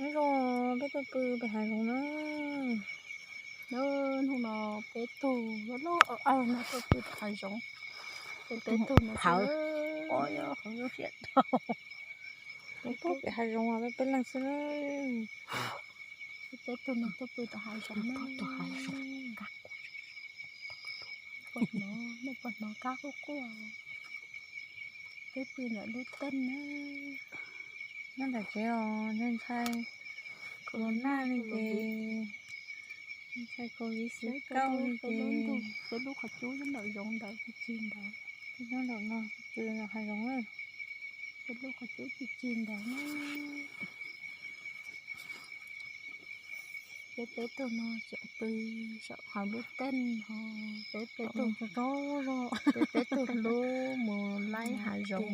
Nyob zoo, peb tuaj pw pem hav zoov na. Hnub no peb tug loj loj no tuaj pw pem hav zoov. Peb tug no pem hav zoov, peb peb leeg xwb na. Peb tug no tuaj pw tom hav zoov na. Pom hnov, nej pom hnov kab quaj quaj. Peb pw ntawm lub teej na. Nyob ntawm tsev os, nej ntshai corona li ces, ntshai covid xwb kauj li ces, peb lub qhov cub nyob ntawm zoov ntawd, peb nyob ntawm no, pw ntawm hav zoov na. Peb lub qhov cub cig cig ntawd na. Peb peb tug no tseem pw saum hauv lub teej ho, peb peb tug, peb peb tug hlub mus laib hav zoov,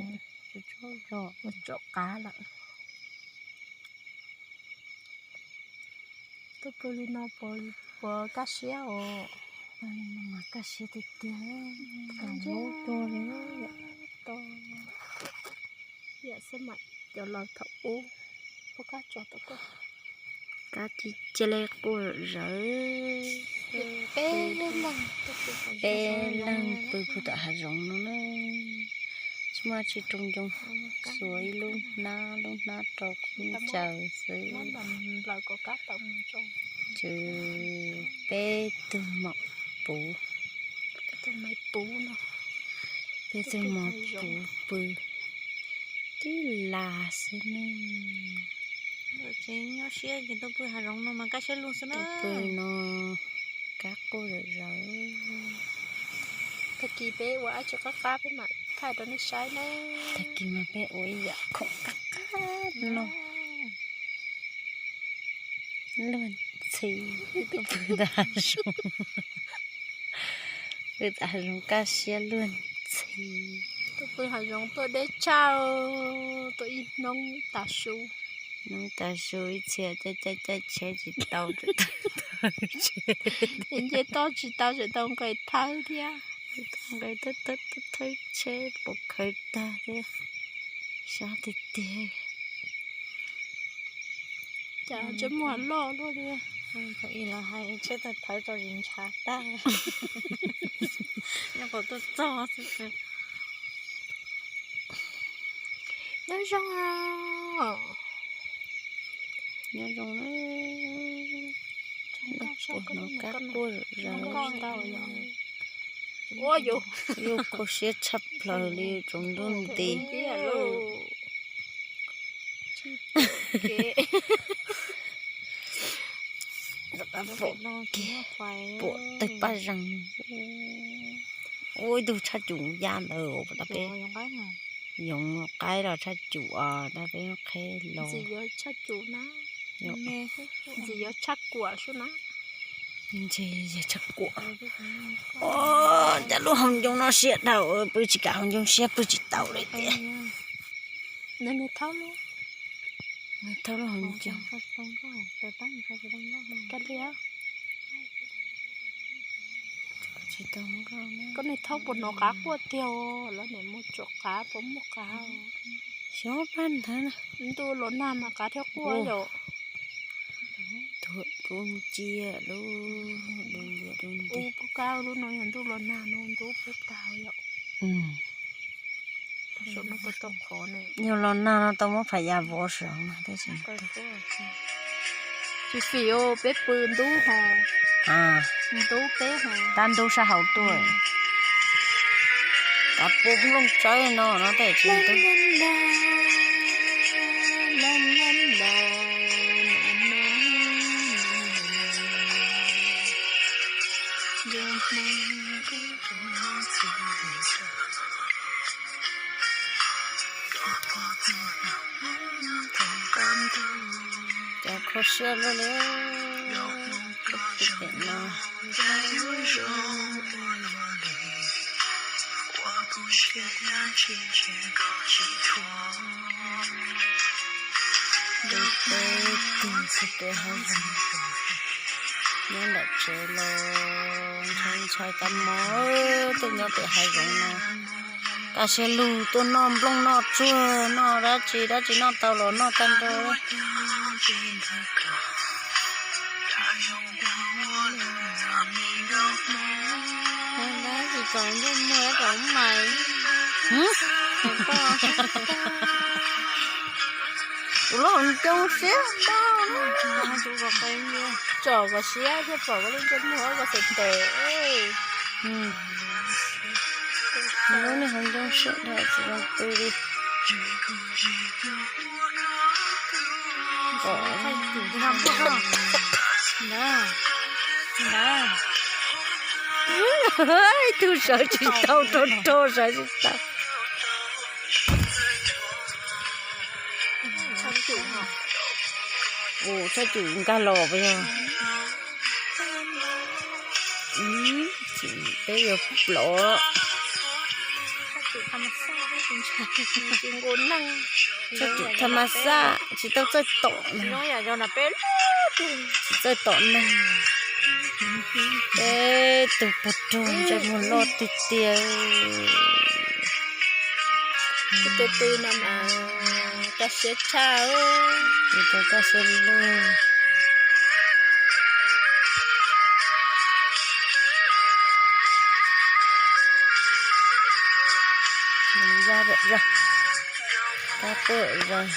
mus tsom qab lawm. Tuaj pw li no puas kaj siab os? Kaj siab tiag tiag, lub tuag li. Yam xab mam cov los thaum ub, puas kaj tso tau koj. Kab cia li quaj zawv. Peb leeg, peb leeg pw puag tom hav zoov no na. Tsis muaj tsi rooj ncoo, xuas ib lub hnab lub hnab rau kub caws xwb. Ces peb tug mom puv, peb tug mom puv pw tib las xwb ne. Ces nyob siab ces tuaj pw hav zoov no mas kaj siab lug xwb na. Tuaj pw no kab quaj zawv zawv. Tag kis peb ua dab tsi qab qab peb mam thaij rau nej saib na. Tag kis mas peb ua ib yam khoom qab qab no. Luag ntxhi, pw tom hav zoov, pw tom hav zoov kaj siab luag ntxhi. Tuaj pw hav zoov tuaj deb tshaj, tuaj ib hnub tas su. Hnub tas su ib txhia caij caij caij tsheb tsis tau, nce toj tsis tau, tseem tau nqes thawb thiab. Nqes thawb thawb thawb tsheb pom khawv tag thiab, sab tiag tiag. Cas tsev muag loj luaj li. Thaum ub los hais tsheb thawb thawb tso zis ntshav tag, nyob qhov tuaj txog xwb. Nyob zoo, nyob zoo na. Puas hnov kab quaj zawv zawv. Yuav kho siab tshaj plaws li tsaus ntuj nti. Pom kiag, pom tawg paj zeeg. Ua ib tug tshaj cum ya ntawd, peb yoov qaib los tshaj cum os, peb qheb los. Ntxim yog tshaj kuam. Ntshe yog tshaj kuam. Cas lub hauv ncoo no siab dhau, pw tsis kam hauv ncoo siab pw tsis tau li tiag. Nws thauj lub hauv ncoo. Koj niag thaub puas hnov qav quaj tiag, los niam mus tsuam qav puas muaj qav. Xyov pab ntawd na. Ntuj los nag mas qav thiaj quaj yom. Tuam dub nciab lub, dub nciab dub nti. Ub, pub kab lub no yog ntuj los nag no ntub pub tag yom. Yog los nag no tau muab pham ya vov saum no tab sis. Tsis fim, peb pw ntub ho. Ntub peb ho. Tab ntub sab hauv tuaj. Kav pub nplooj tsawb no no tej tsis ntub. Cov kho siab luaj li, pem no. Peb tug txhua tus hav zoov nyob nram tsev los ntshai ntshai kab mob, tuaj nyob pem hav zoov no. Tam sim lug tuaj noj nplooj noj tsuag noj dab tsi dab tsi noj tau los noj tag nrho. Tus loj ncoo siab tso kom siab thiab pom koj lub ntsej muag koj xav tes. Lub niag hauv ncoo siab dhau tsis zoo pw li. Ib tug sawv tsis tau, rog rog sawv tsis tau. Ua txhob cum nkag los puas yog? Peb yuav plov. Txhob cum tha ma xaj tsis tau txawj tom, tsis txawj tom neeg. Peb tug pug rog ntsej muag loj tiag tiag. Tus pw no mas kaj siab tshaj, tus kaj siab lug. Kab quaj zog.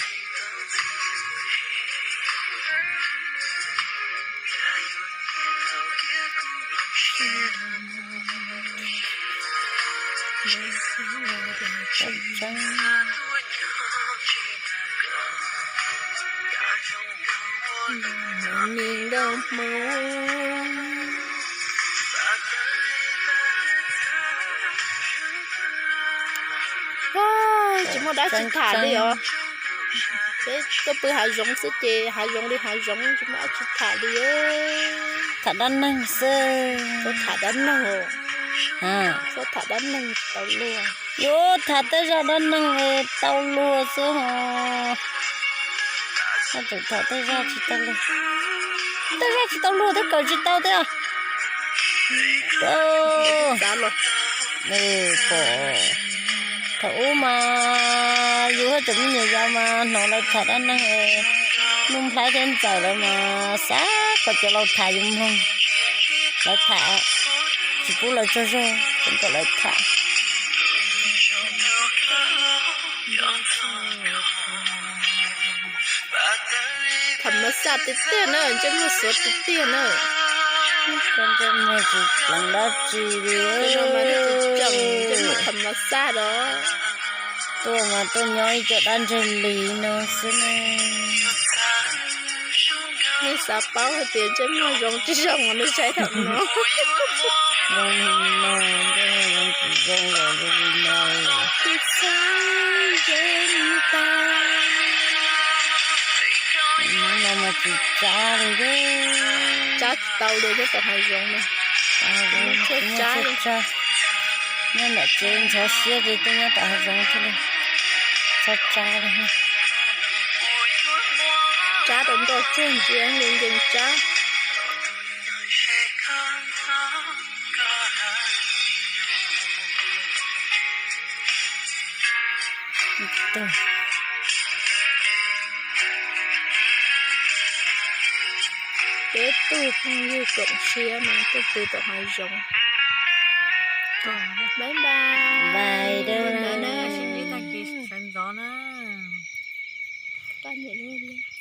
Tsis muaj dab tsi tham li os. Peb tuaj pw hav zoov xwb ces hav zoov li hav zoov, tsis muaj dab tsi tham li. Tham dab neeg xwb. Txhob tham dab neeg, txhob tham dab neeg tsis tau luag. Yuav tham tej zaj dab neeg tau luag xwb ho. Tham tej zaj tsis tau luag, tej zaj tsis tau luag thiab kawm tsis tau thiab. Pom thaum ub mas yus hab cov me nyuam yaus mas hnov lawv tham dab neeg, Nuj Nplhaib thiab Ntxawm lawv mas xav kom cov laus tham yus mloog. Lawv tham tsis pub lawv tsaug zog, tseem kom lawv tham. Tham mas xaj tiag tiag na, ntsej muag xuav tiag tiag na. Koj ntsej muag tsis pleev dab tsi li. Tham mas xaj los. Tuaj mas tuaj nyob ib co dab ntseg li no xwb ne. Nej xav paub hais tias ntsej muag zoo tsis zoo mas nej saib tham no. Zoo li no, ntsej muag zoo tsis zoo los zoo li no. Txhob ntseeg tag. Hnub no mas tsis tsab li. Tsab tsis tau li nyob tom hav zoov no. Hav zoov tsis muaj tsab, nyob nram tsev ntxhov siab ces tuaj nyob tom hav zoov thiaj li txhob tsab li. Tsab rau nroj tsuag ntsia li nkees tsab. Peb tug phooj ywg koom siab no tuaj pw tom hav zoov. Bye bye. Bye bye.